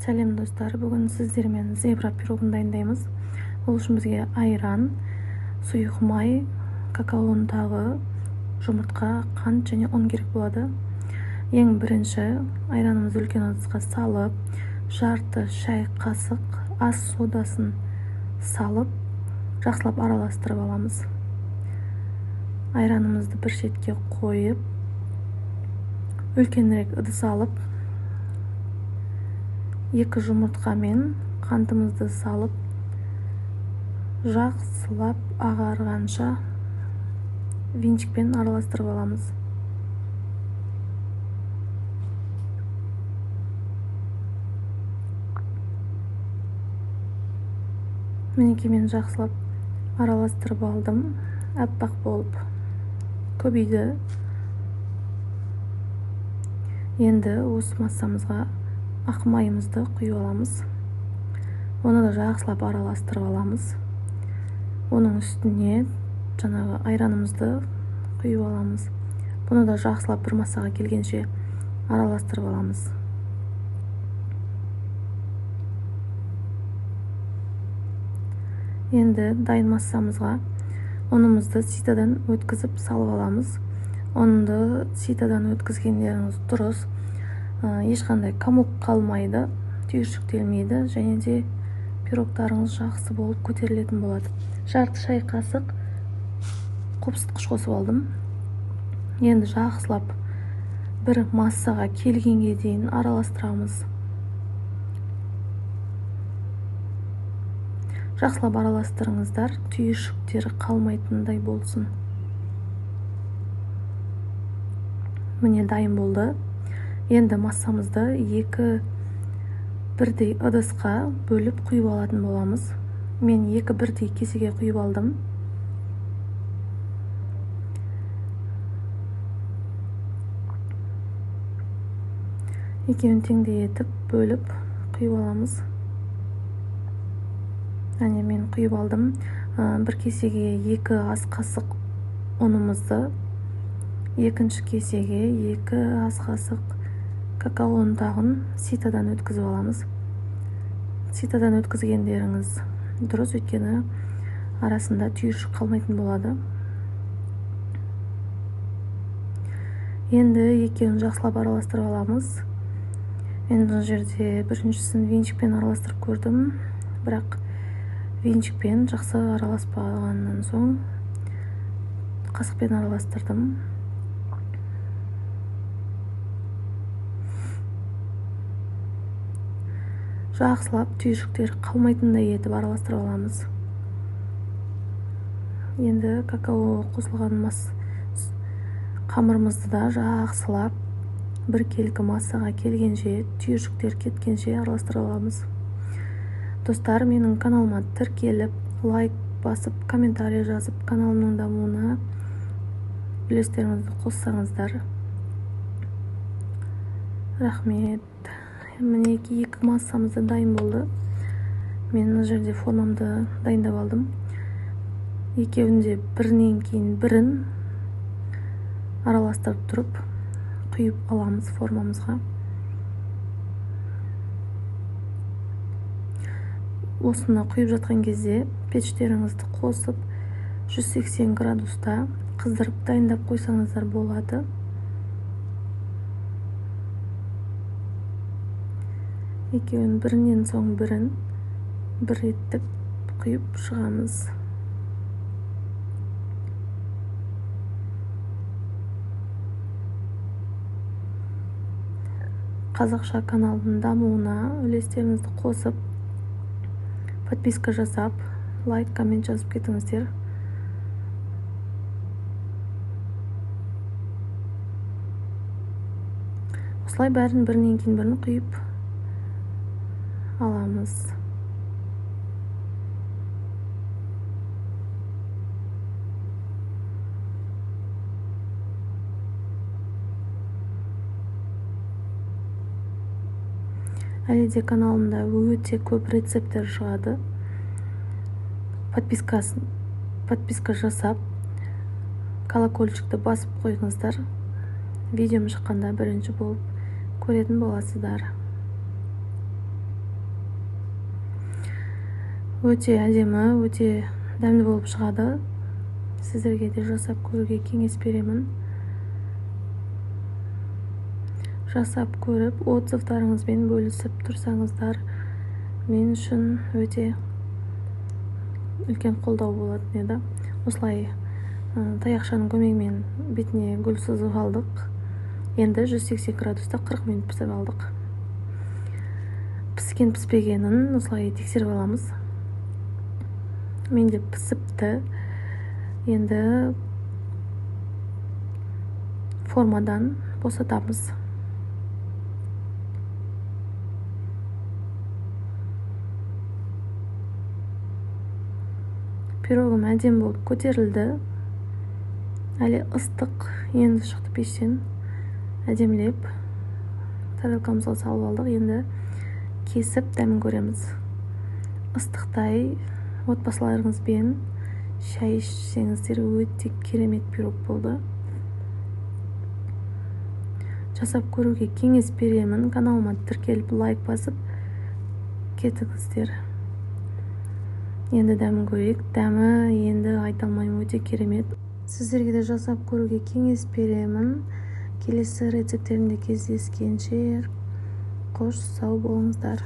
Сәлем достар, бүгін сіздермен зебра пирогын дайындаймыз. Ол үшін бізге айран, сұйық май, какао ұнтағы, жұмыртқа, қант және ұн керек болады. Ең бірінші айранымызды үлкен ыдысқа салып, жарты шай қасық ас содасын салып, жақсылап араластырып аламыз. Айранымызды бір шетке қойып, үлкенірек ыдыс алып, 2 жұмыртқа мен қантымызды салып, жақсылап ағарғанша венчикпен араластырып аламыз. Мінекей мен жақсылап араластырып алдым, аппақ болып көбейді. Енді осы массамызға ақ майымызды құйып аламыз. Оны да жақсылап араластырып аламыз. Оның үстіне жаңағы айранымызды құйып аламыз. Бұны да жақсылап бір массаға келгенше араластырып аламыз. Енді дайын массамызға ұнымызды ситадан өткізіп салып аламыз. Ұнды ситадан өткізгендеріңіз дұрыс. Ешқандай комок қалмайды, түйіршіктелмейді және де пирогтарыңыз жақсы болып көтерілетін болады. Жарты шай қасық қопсытқыш қосып алдым. Енді жақсылап бір массаға келгенге дейін араластырамыз. Жақсылап араластырыңыздар, түйіршіктері қалмайтындай болсын. Міне дайын болды. Енді массамызды 2 бірдей ыдысқа бөліп құйып алатын боламыз. Мен 2 бірдей кесеге құйып алдым. Екеуін теңдей етіп бөліп құйып аламыз. Әне мен құйып алдым. Бір кесеге 2 ас қасық ұнымызды, екінші кесеге 2 ас қасық какао ұнтағын ситадан өткізіп аламыз. Ситадан өткізгендеріңіз дұрыс, өйткені арасында түйіршік қалмайтын болады. Енді екеуін жақсылап араластырып аламыз. Мен бұл жерде біріншісін венчикпен араластырып көрдім, бірақ венчикпен жақсы араласпағаннан соң қасықпен араластырдым. Жақсылап түйіршіктер қалмайтындай етіп араластырып аламыз. Енді какао қосылған қамырымызды да жақсылап бір келкі массаға келгенше, түйіршіктер кеткенше араластырып аламыз. Достар, менің каналыма тіркеліп, лайк басып, комментарий жазып, каналымның дамуына үлестеріңізді қоссаңыздар. Рахмет. Мінекей екі массамыз да дайын болды. Мен мына жерде формамды дайындап алдым. Екеуін де бірінен кейін бірін араластырып тұрып құйып аламыз формамызға. Осыны құйып жатқан кезде пештеріңізді қосып 180 градуста қыздырып дайындап қойсаңыздар болады. Екеуін бірінен соң бірін бір реттіп құйып шығамыз. Қазақша каналдың дамуына үлестеріңізді қосып, подписка жасап, лайк, коммент жазып кетіңіздер. Осылай бәрін бірінен кейін бірін құйып аламыз. Әлі де каналымда өте көп рецепттер шығады. Подписка жасап, колокольчикті басып қойыңыздар. Видеом шыққанда бірінші болып көретін боласыздар. Өте әдемі, өте дәмді болып шығады. Сіздерге де жасап көруге кеңес беремін. Жасап көріп, отзывтарыңызбен бөлісіп тұрсаңыздар, мен үшін өте үлкен қолдау болатын еді. Осылай таяқшаның көмегімен бетіне гүл сызып алдық. Енді 180 градуста 40 минут пісіріп алдық. Піскен піспегенін осылай тексеріп аламыз. Менде пісіпті. Енді формадан босатамыз. Пирогым әдемі болып көтерілді. Әлі ыстық, енді шықты пештен. Әдемілеп тарелкамызға салып алдық. Енді кесіп дәмін көреміз. Ыстықтай отбасыларыңызбен шай ішсеңіздер өте керемет пирог болды. Жасап көруге кеңес беремін. Каналыма тіркеліп, лайк басып кетіңіздер. Енді дәмін көрейік. Дәмі енді айта алмаймын, өте керемет. Сіздерге де жасап көруге кеңес беремін. Келесі рецепттерімде кездескенше қош сау болыңыздар.